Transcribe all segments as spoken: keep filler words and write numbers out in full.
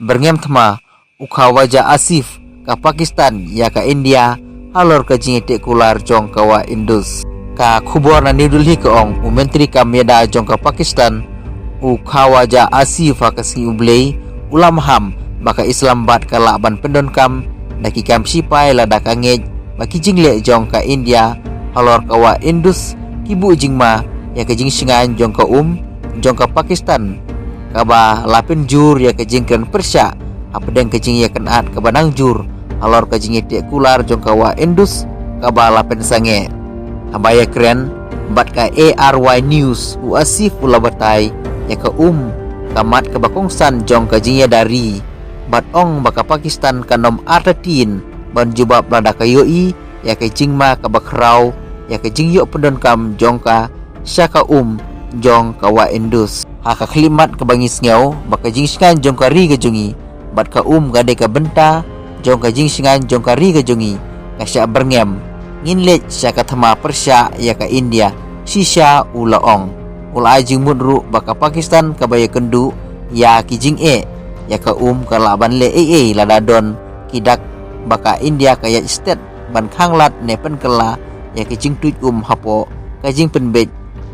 Byrngem thma u Khawaja Asif ka Pakistan ïa ka India halor ka jingïateh kular jong ka Wah Indus. Ka khubor na New Delhi ka ong u Myntri kam ïada jong ka Pakistan u Khawaja Asif ha ka sngi U Blei u la maham ba ka Islamabad ka lah ban pyndonkam da ki kam shipai lada ka ngeit ba ki jingleh jong ka India halor ka Wah Indus ki buh jingma ïa ka jingshngaiñ jong ka um jong ka Pakistan kaba la pynjur ïa ka jingkren pyrshah hapdeng ka jingïakynad kaba nang jur halor ka jingïateh kular jong ka Wah Indus kaba la pynsangeh. Haba ïakren bad ka A R Y News u Asif u la batai ïa ka um ka mat kaba kongsan jong ka jingïada ri bad ong ba ka Pakistan kan ym artatien ban jubab lada ka ïohi ïa ka jingma kaba khraw ïa ka jingïoh pyndonkam jong ka sha ka um jong ka Wah Indus. Ha ka khyllipmat kaba ngi sngew ba ka jingshngaiñ jong ka ri ka jong ngi bad ka um ka dei ka bynta jong ka jingshngaiñ jong ka ri ka jong ngi, ka shah byrngem. Ngin leit sha ka thma pyrshah ïa ka India shisha, u la ong. U la ai jingmut ruh ba ka Pakistan kaba ïakynduh ïa ki jingeh ïa ka um ka lah ban leh ei ei lada don ki dak ba ka India ka ïaid stet ban khanglad ne pynkylla ïa ka jingtuid um hapoh ka jingpynbeit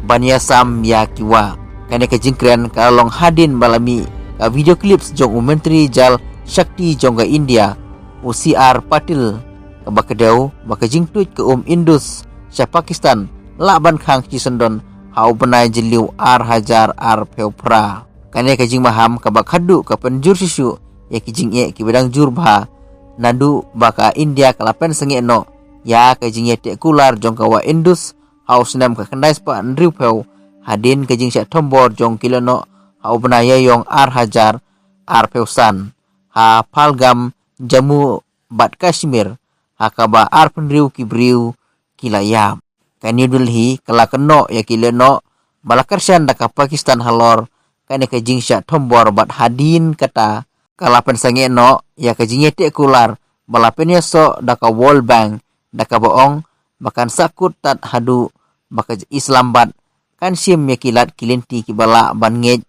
ban ïasam ïa ki wah. Kane ka jingkren ka la long hadien ba la mih ka video clips jong u Myntri Jal Shakti jong ka India u C R Patil kaba kdew ba ka jingtuid ka um Indus sha Pakistan lah ban khang shisyndon ha u bnai Jylliew ar hajar arphew phra. Kane ka jingmaham kaba khadduh ka pynjur shisha ïa ki jingeh kiba dang jur bha naduh ba ka India ka la pynsangeh noh ïa ka jingïateh kular jong ka Wah Indus ha u snem ka khyndai spah hynriewphew hadien ka jingshah thombor jong ki lehnoh ha u bnai Ïaïong ar hajar arphew san ha Pahalgam, Jammu bad Kashmir ha kaba arphew hynriew ki briew ki la ïap. Ka New Delhi ka la kynnoh ïa ki lehnoh ba la kyrshan da ka Pakistan halor kane ka jingshah thombor bad hadien kata ka la pynsangeh noh ïa ka jingïateh kular ba la pynïasoh da ka World Bank da kaba ong ba kan sahkut tad haduh ba ka Islamabad kan shim ïa ki lad ki lynti kiba lah ban ngeit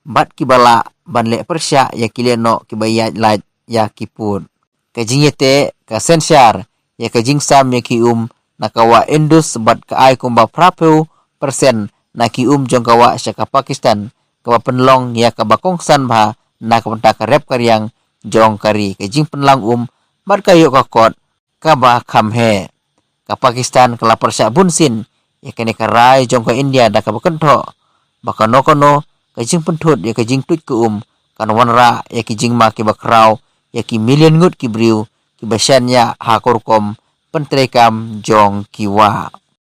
bad kiba lah ban leh pyrshah ïa ki lehnoh kiba ïaid lait ïa ki pud. Ka jingïateh ka synshar ïa ka jingsam ïa ki um na ka Wah Indus bad ka ai kumba phraphew persen na ki um jong ka wah sha ka Pakistan, kaba pynlong ïa kaba kongsan bha na ka bynta ka rep ka riang jong ka ri, ka jingpynlang um bad ka ïoh ka kot kaba kham heh. Ka Pakistan ka la pyrshah bunsien ïa kane ka rai jong ka India da kaba kynthoh ba kano kano ka jingpynthut ïa ka jingtuid ka um kan wanrah ïa ki jingma kiba khraw ïa ki million ngut ki briew kiba shaniah ha ka rukom pyntreikam jong ki wah.